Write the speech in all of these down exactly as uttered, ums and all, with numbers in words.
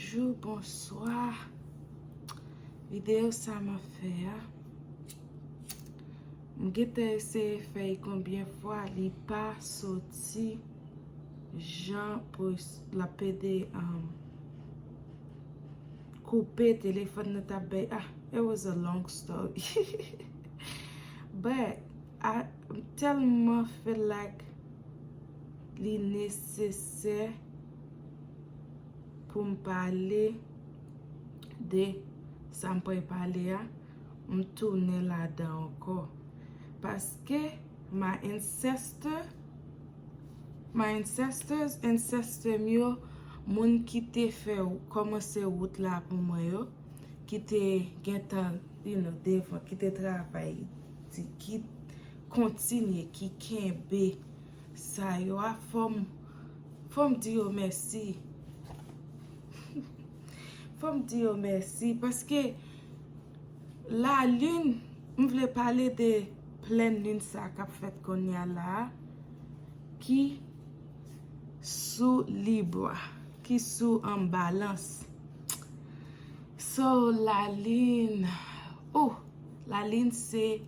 Bonjou, bonswa. Videyo sa m ap fè a, m gentan eseye fè l konbyen fwa, li pa soti jan pou l ap ede, um, koupe telefòn nan t ap bay. Ah, it was a long story. But I tèlman feel like li nesesè pou m pale de sa m pral pale a, m tounen ladan ankò. Paske my ancestor, my ancestors, ancestor m yo, moun ki te fè, kòmanse wout la pou mwen yo, ki te gentan, you know, devan, ki te travay di, ki kontinye, ki kenbe sa yo a, fò m, fò m di yo mèsi. Fò m di yo mèsi, paske lalin, m vle pale de plèn lin sa k ap fèt kounye a la a, ki sou Libra, ki sou an Balans. So, lalin, oh, lalin se,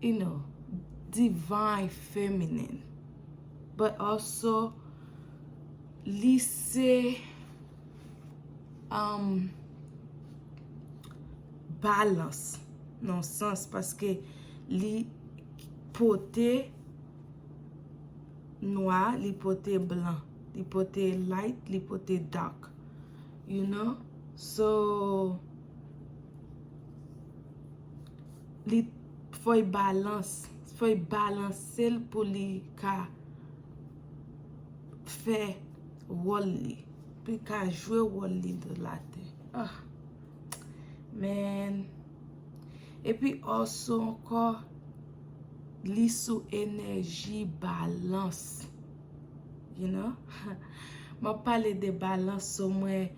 you know, divine feminine, but also li se, um, Balans nan sans, paske li pote nwa, li pote blan, li pote light, li pote dark, you know? So, li, fò l balans, fò l balanse l pou li ka fè wòl li, pou li ka jwe wòl li de latè. Ah, man. Epi also ankò, li sou enèji Balans. You know? M ap pale de Balans, so mwen,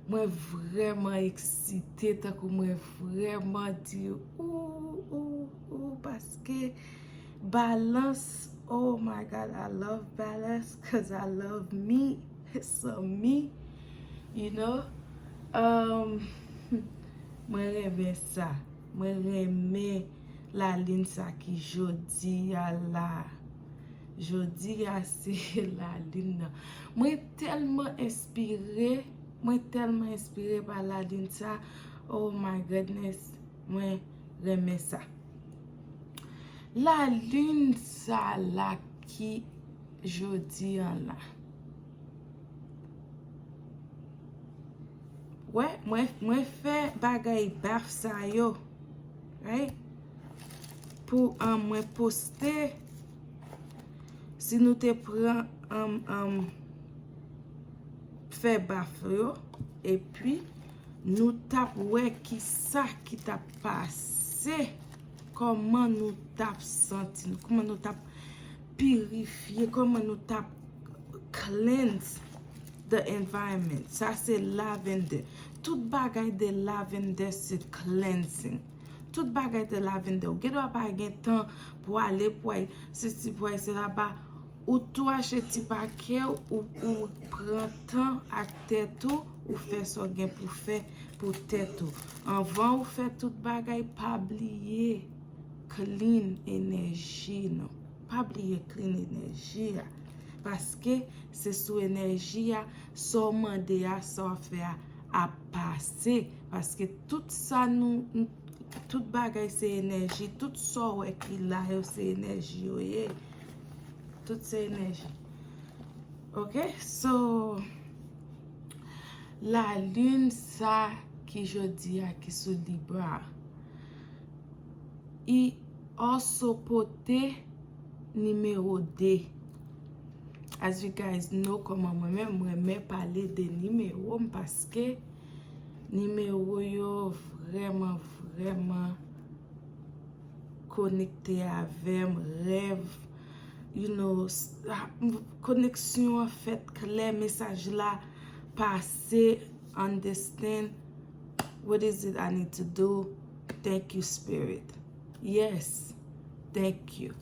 mwen vrèman eksite, tankou mwen vrèman di ou, ou, ou, paske Balans, oh my God, I love Balans 'cause I love me, some me, you know? Um, mwen renmen sa. Mwen renmen lalin sa ki jodi a la. Jodi a se lalin nan. Mwen tèlman enspire, mwen tèlman enspire pa lalin sa. Oh my goodness, mwen renmen sa. Lalin sa la ki jodi an la. Wè, mwen, mwen fè bagay baf sa yo, right? Pou, um, mwen poste, si nou te pran, um, um, fè baf yo, epi nou t ap wè ki sa ki t ap pase, kòman nou t ap santi nou, kòman nou t ap pirifye, kòman nou t ap cleanse the environment. Sa se lavender. Tout bagay de lavender se cleansing. Tout bagay de lavender. Ou gen dwa pa gen tan pou ale, pou al sesi, pou al sela, ba, ou tou achte ti pake, ou, ou pran tan ak tèt ou, ou fè sa w gen pou fè pou tèt ou. Anvan ou fè tout bagay, pa bliye clean enèji nou. Pa bliye clean enèji a. Paske se sou enèji a, sa w mande a, sa w fè a, ap pase. Paske tout sa nou, tout bagay se enèji, tout sa w wè ki la yo se enèji yo ye. Tout se enèji. Ok, so, lalin sa ki jodi a ki sou Libra a, i also pote nimewo de. As you guys know, kòman mwen menm, mwen renmen pale de nimewo m, paske nimewo yo vrèman, vrèman konekte avè m, rèv, you know, s-, ah, m-, koneksyon an fèt klè, mesaj la pase, understand what is it I need to do, thank you, Spirit, yes, thank you.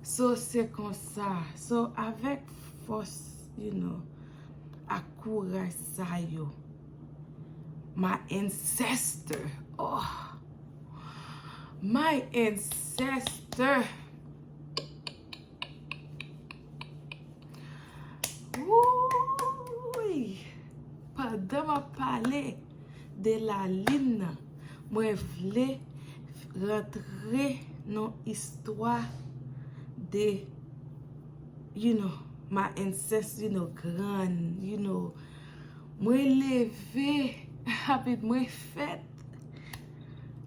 So, se konsa. So, avèk fòs, you know, ak kouraj sa yo. My ancestor. Oh. My ancestor. Wouy! Pandan m ap pale de lalin nan, mwen vle rantre nan istwa de, you know, my ancestors, you know, grann, you know. Mwen leve, apre mwen fèt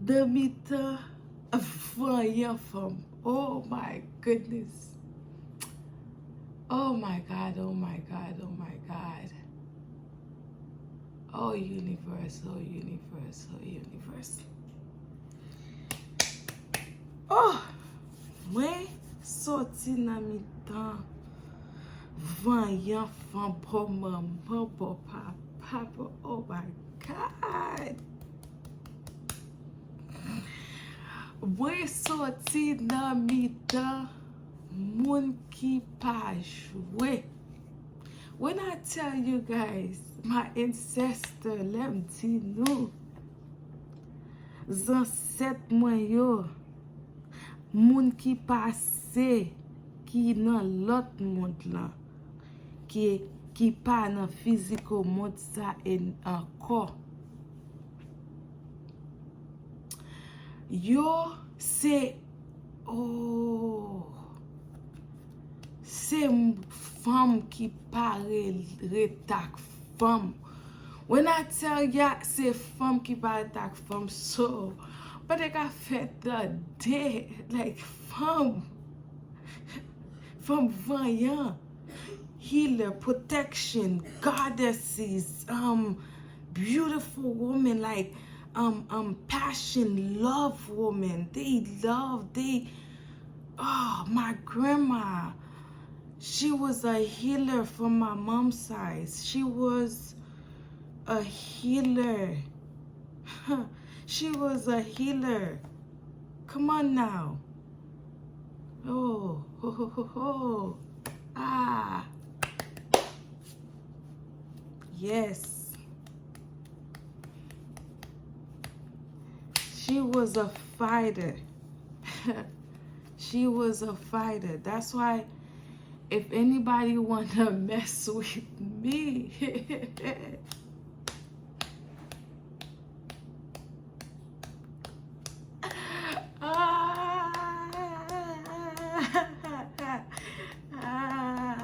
nan mitan vanyan fanm. Oh my goodness. Oh my God, oh my God, oh my God. Oh universe, oh universe, oh universe. Oh, mwen soti nan mitan vanyan fanm, bò manman, bò papa, bò, oh my God. Mwen soti nan mitan moun ki pa jwe. When I tell you guys, my ancestor, lè m di nou, zansèt mwen yo, moun ki pase, ki nan lòt mond lan, ki, ki pa nan fiziko mond sa e ankò. Yo se, oh, se fanm ki pa re-, ret ak fanm. When I tell ya, se fanm ki pa ret ak fanm, so, pa te ka fè tande, like, fanm, fanm vanyan, healer, protection, goddesses, um, beautiful woman, like, um, um, passion, love woman. They love, they, oh, my grandma, she was a healer from my mom's side. She was a healer. She was a healer. Come on now. Oh, ho, ho, ho, ho. Ah. Yes. She was a fighter. She was a fighter. That's why if anybody wanna mess with me, ah, ah, ah.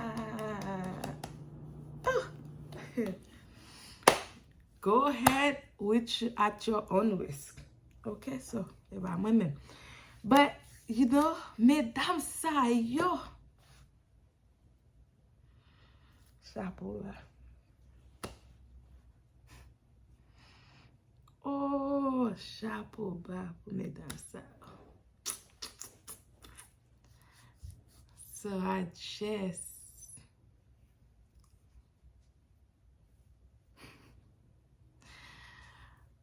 Go ahead with you at your own risk. Ok, so, e pa mwen menm. But, you know, medam sa yo, chapo ba. Oh, chapo ba pou medam sa yo. Sagesse.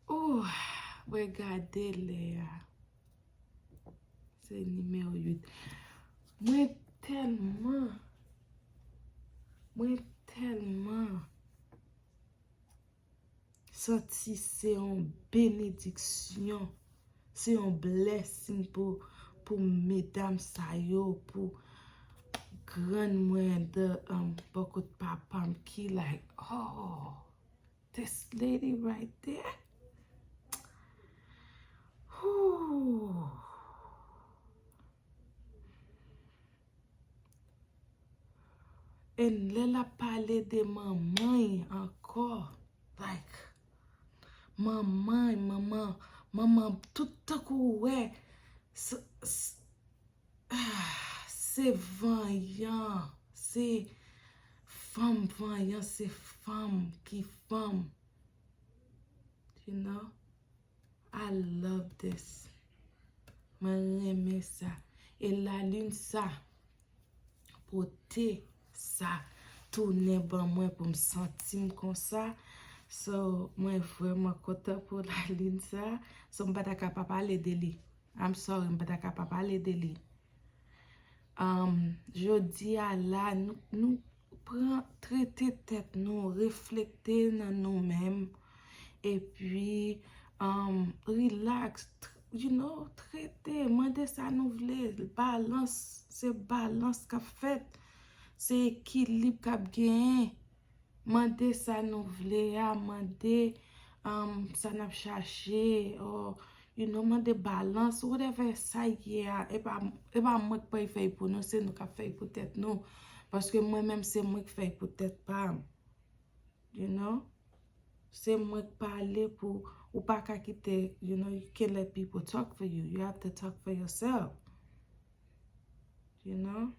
Oh, mwen gade lè a. Se nimewo uit. Mwen tèlman, mwen tèlman santi se yon benediksyon, se yon blessing pou, pou medam sa yo, pou grann mwen de, um, bò kot papa m ki, like, oh, this lady right there. Whew. And lè l ap pale de manman l ankò, like, manman, manman, manman, tout tankou w wè, s-, s-, ah, se vanyan, se fanm vanyan, se fanm ki fanm. You know? I love this. Mwen renmen sa. E lalin sa pote sa tounen ban mwen pou m santi m konsa. So, mwen vrèman kontan pou lalin sa. So, m pa ta ka pa pale de li. I'm sorry, m pa ta ka pa pale de li. Um, jodi a la, nou, nou pran trete tèt nou, reflekte nan nou menm, epi um, relax, tr- you know, trete, mande sa nou vle, balans, se balans k ap fèt, se ekilib k ap genyen. Mande sa nou vle a, mande um, sa n ap chache, or, you know, mande balans, whatever sa ye a, e pa, e pa mwen k pral fè l pou nou, se nou k ap fè l pou tèt nou. Paske mwen menm, se mwen k fè l pou tèt pa m. You know? Se mwen k pale pou, ou pa ka kite, you know, you can't let people talk for you. You have to talk for yourself. You know?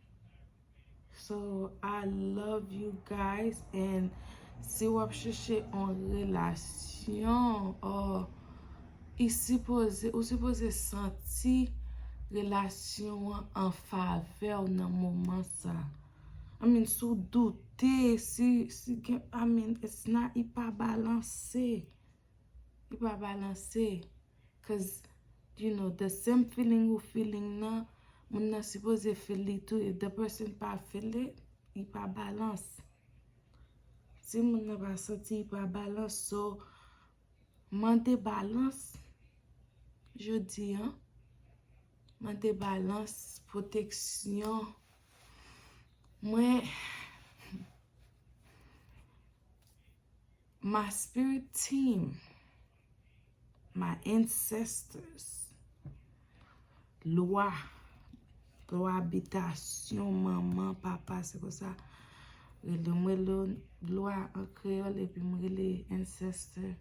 So, I love you guys, and si w ap chèche yon relasyon, or, i sipoze, ou sipoze santi relasyon an an favè w nan moman sa. I mean, si w doute, si, si gen, I mean, it's not, i pa balanse. I pa balanse. 'Cause, you know, the same feeling ou feeling nan, moun nan sipoze feel li tou. If the person pa feel it, i pa balans. Si moun nan pa santi, i pa balans. So, mande balans jodi an. Mande balans, pwoteksyon. Mwen, my spirit team, my ancestors, lwa, lwa abitasyon, manman, papa, se konsa rele m, rele lwa an kreyòl, epi m rele ancestor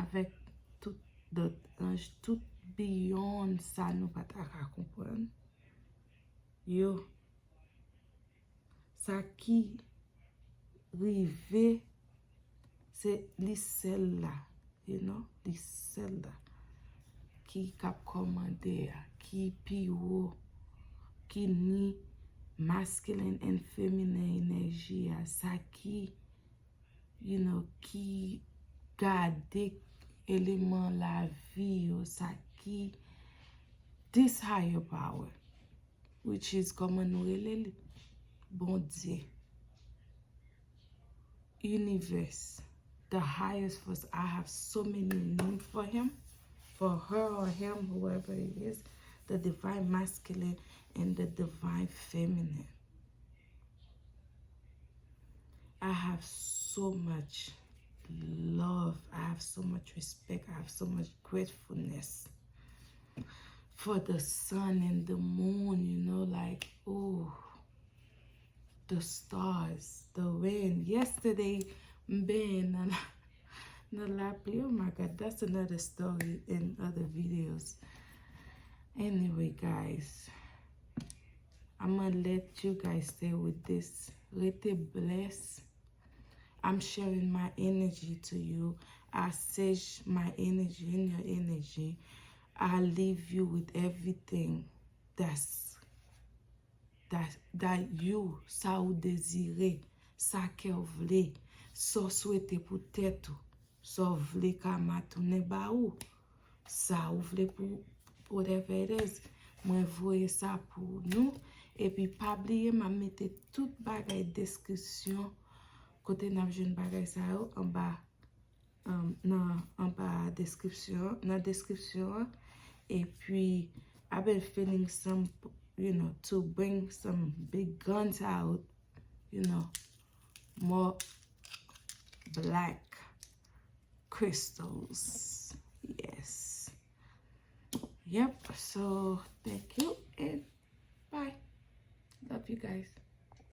avèk tout dòt anj, tout beyond sa nou pa ta ka konprann. Yo, sa ki rive, se li sèl la, you know, li sèl la ki k ap kòmande a, ki pi wo, ki ni masculine and feminine enèji a, sa ki, you know, ki gade eleman lavi yo, sa ki this higher power, which is, kòman nou rele li? Bondye. Universe. The highest force. I have so many names for him, for her or him, whoever it is. The divine masculine and the divine feminine. I have so much love. I have so much respect. I have so much gratefulness for the sun and the moon, you know, like, oh, the stars, the rain. Yesterday, m benyen nan la, nan lapli. Oh my God, that's another story in other videos. Anyway, guys, I'm gonna let you guys stay with this. Rete blessed. I'm sharing my energy to you. I sèche my energy in your energy. I leave you with everything that's, that, that you, sa ou dezire, sa kè w vle, sa w swete pou tèt ou, sa w vle kama tounen ba ou, sa ou vle pou whatever it is. Mwen voye sa pou nou. Epi pa bliye, m ap mete tout bagay deskripsyon, kote n ap jwenn bagay sa yo anba, um, nan, anba deskripsyon, nan deskripsyon an. Epi, I've been feeling some, you know, to bring some big guns out, you know, more black crystals. Yes. Yep. So, thank you and bye. Love you guys.